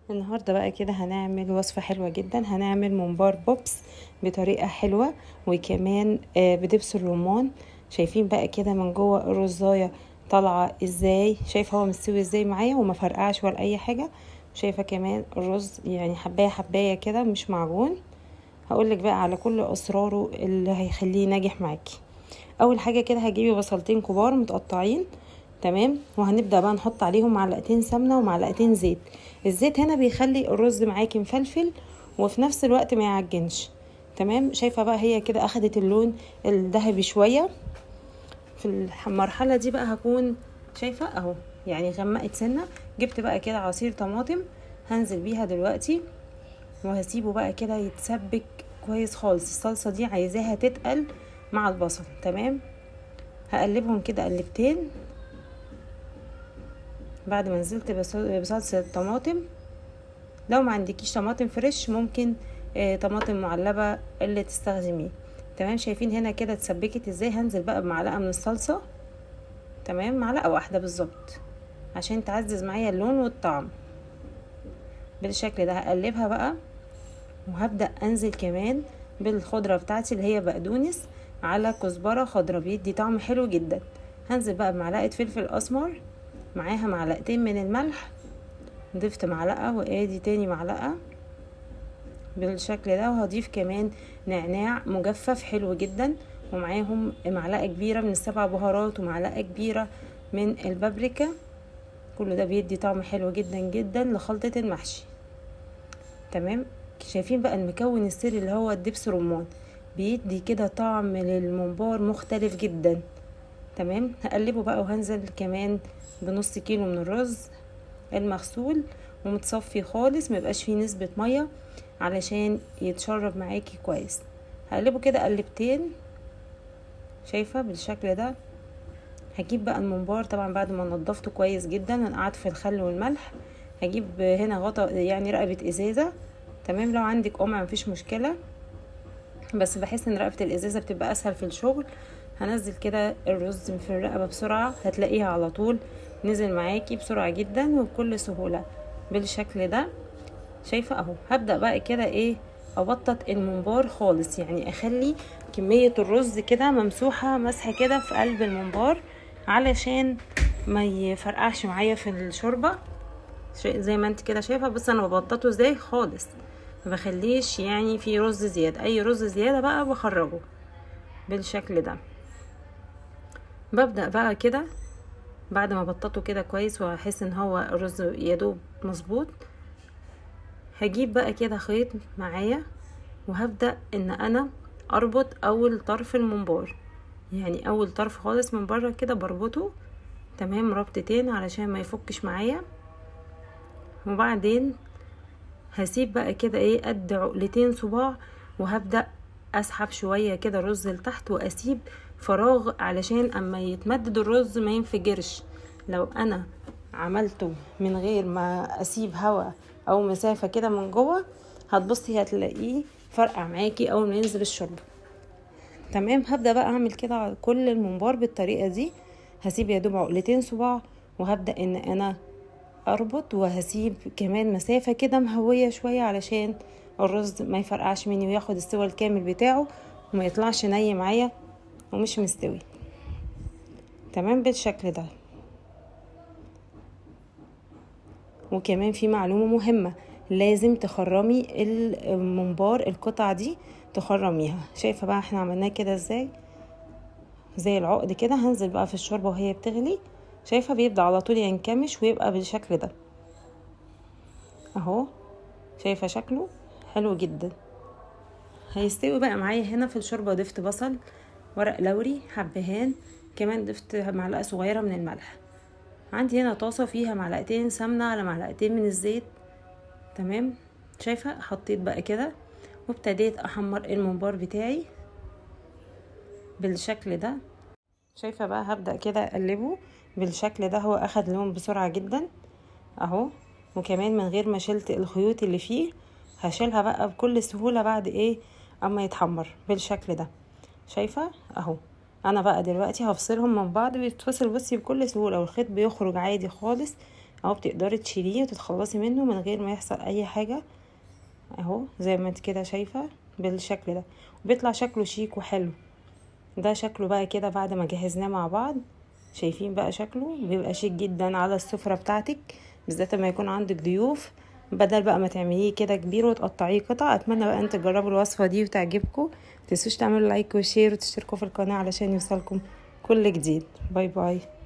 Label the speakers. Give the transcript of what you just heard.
Speaker 1: النهاردة بقى كده هنعمل وصفة حلوة جدا. هنعمل ممبار بوبس بطريقة حلوة، وكمان بدبس الرمان. شايفين بقى كده من جوه الرزاية طالعة ازاي؟ شايفة هو مستوي ازاي معايا وما فرقعش ولا اي حاجة. شايفة كمان الرز يعني حباية حباية كده مش معجون. هقولك بقى على كل اسراره اللي هيخليه ناجح معاكي. اول حاجة كده هجيبي بصلتين كبار متقطعين، تمام، وهنبدأ بقى نحط عليهم معلقتين سمنة ومعلقتين زيت. الزيت هنا بيخلي الرز معاكي مفلفل وفي نفس الوقت ما يعجنش، تمام. شايفة بقى هي كده اخدت اللون الذهبي شوية. في المرحلة دي بقى هكون شايفة اهو يعني غمقت سنة. جبت بقى كده عصير طماطم هنزل بيها دلوقتي، وهسيبه بقى كده يتسبك كويس خالص. الصلصة دي عايزاها تتقل مع البصل، تمام. هقلبهم كده قلبتين بعد ما نزلت بصلصة الطماطم. لو ما عندكيش طماطم فريش ممكن طماطم معلبة اللي تستخدميه، تمام. شايفين هنا كده اتسبكت ازاي. هنزل بقى بمعلقة من الصلصة، تمام، معلقة واحدة بالظبط عشان تعزز معايا اللون والطعم بالشكل ده. هقلبها بقى وهبدأ انزل كمان بالخضرة بتاعتي اللي هي بقدونس على كزبرة خضرة، بيدي طعم حلو جدا. هنزل بقى بمعلقة فلفل اسمر، معاها معلقتين من الملح، ضفت معلقة وادي تاني معلقة بالشكل ده. وهضيف كمان نعناع مجفف حلو جدا، ومعاهم معلقة كبيرة من السبع بهارات ومعلقة كبيرة من البابريكا. كل ده بيدي طعم حلو جدا جدا لخلطة المحشي، تمام. شايفين بقى المكون السري اللي هو الدبس رمان، بيدي كده طعم للممبار مختلف جدا، تمام. هقلبه بقى وهنزل كمان بنص كيلو من الرز المغسول ومتصفي خالص، ما يبقاش فيه نسبة مية علشان يتشرب معاكي كويس. هقلبه كده قلبتين، شايفة بالشكل ده. هجيب بقى الممبار طبعا بعد ما نضفته كويس جدا، انا قعدت في الخل والملح. هجيب هنا غطا يعني رقبة ازازة، تمام. لو عندك قمع مفيش مشكلة، بس بحس ان رقبة الازازة بتبقى اسهل في الشغل. هنزل كده الرز في الرقبة بسرعة، هتلاقيها على طول نزل معاكي بسرعة جدا وبكل سهولة بالشكل ده. شايفة اهو. هبدأ بقى كده ابطط الممبار خالص، يعني اخلي كمية الرز كده ممسوحة مسحة كده في قلب الممبار علشان ما يفرقعش معايا في الشوربة. زي ما انت كده شايفة. بص انا ببططه ازاي خالص، ما بخليش في رز زيادة، اي رز زيادة بقى بخرجه بالشكل ده. ببدأ بقى كده بعد ما بططه كده كويس واحس ان هو الرز يدوب مظبوط. هجيب بقى كده خيط معايا وهبدأ ان انا اربط اول طرف الممبار، يعني اول طرف خالص من بره كده بربطه، تمام، ربطتين علشان ما يفكش معايا. وبعدين هسيب بقى كده قد عقلتين صباع، وهبدأ اسحب شوية كده رز لتحت واسيب فراغ علشان اما يتمدد الرز ما ينفجرش. لو انا عملته من غير ما اسيب هوا او مسافة كده من جوه هتبصي هتلاقيه فرقع معاكي اول ما ينزل الشوربة، تمام. هبدأ بقى اعمل كده على كل الممبار بالطريقة دي. هسيب يا دوب عقلتين صباع وهبدأ ان انا اربط، وهسيب كمان مسافة كده مهوية شوية علشان الرز ما يفرقعش مني وياخد السوى الكامل بتاعه وما يطلعش ني معايا ومش مستوي، تمام بالشكل ده. وكمان في معلومة مهمة، لازم تخرمي الممبار القطعة دي تخرميها. شايفة بقى احنا عملناه كده ازاي، زي العقد كده. هنزل بقى في الشوربة وهي بتغلي، شايفة بيبدأ على طول ينكمش ويبقى بالشكل ده اهو. شايفة شكله حلو جدا. هيستوي بقى معايا هنا في الشوربة. ضفت بصل، ورق لوري، حبهان، كمان ضفت معلقة صغيرة من الملح. عندي هنا طاسة فيها معلقتين سمنة على معلقتين من الزيت، تمام. شايفة حطيت بقى كده وابتديت احمر الممبار بتاعي بالشكل ده. شايفة بقى هبدأ كده اقلبه بالشكل ده. هو اخد لون بسرعة جدا اهو، وكمان من غير ما شلت الخيوط اللي فيه هشيلها بقى بكل سهولة بعد اما يتحمر بالشكل ده. شايفة اهو. انا بقى دلوقتي هفصلهم من بعض، بيتفصل بصي بكل سهولة والخيط بيخرج عادي خالص اهو، بتقدري تشيليه وتتخلصي منه من غير ما يحصل اي حاجة اهو، زي ما انت كده شايفه بالشكل ده، وبيطلع شكله شيك وحلو. ده شكله بقى كده بعد ما جهزناه مع بعض، شايفين بقى شكله بيبقى شيك جدا على السفرة بتاعتك، بالذات لما يكون عندك ضيوف، بدل بقى ما تعمليه كده كبير وتقطعيه قطع. اتمنى بقى ان تجربوا الوصفة دي وتعجبكم. متنسوش تعملوا like و share وتشتركوا في القناة علشان يوصلكم كل جديد. bye bye.